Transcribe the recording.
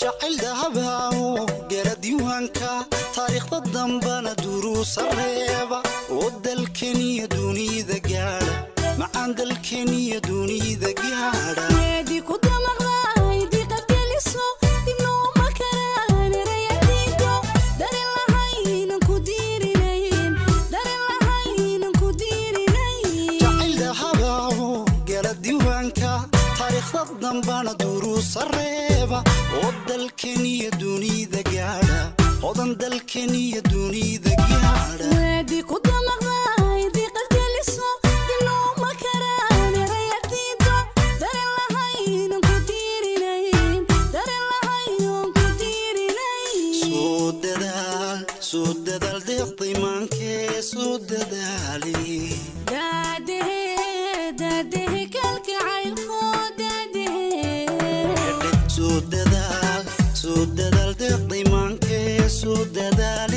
Jacayl dahabaawo gala diiwaanka, taariikhda dambana duruusa reeba oo dalkeniyo dunida gaadha, macaan dalkeniyo dunida gaadha. Weedi ku damaqday diiqad geliso, dibnooma karaan erayadiido, dareen lahaynan ku diirinayn, dareen lahaynan ku diirinayn. Jacayl dahabaawo gala diiwaanka, taariikhda dambana duruusa reeba oo dalkeniyo dunida gaadha, hodan dalkeniyo dunida gaadha. Weedi ku damaqday diiqad geliso, dibnooma karaan erayadiido, dareen lahaynan ku diirinayn, dareen lahaynan ku diirinayn. Soo dadaal, soo dadaal, deeqday maankee, soo dadaali. Daadahe, daadahe, kalgacaylko daadahe. Soo dadaal, soo dadaal, deeqday maankee, soo dadaali.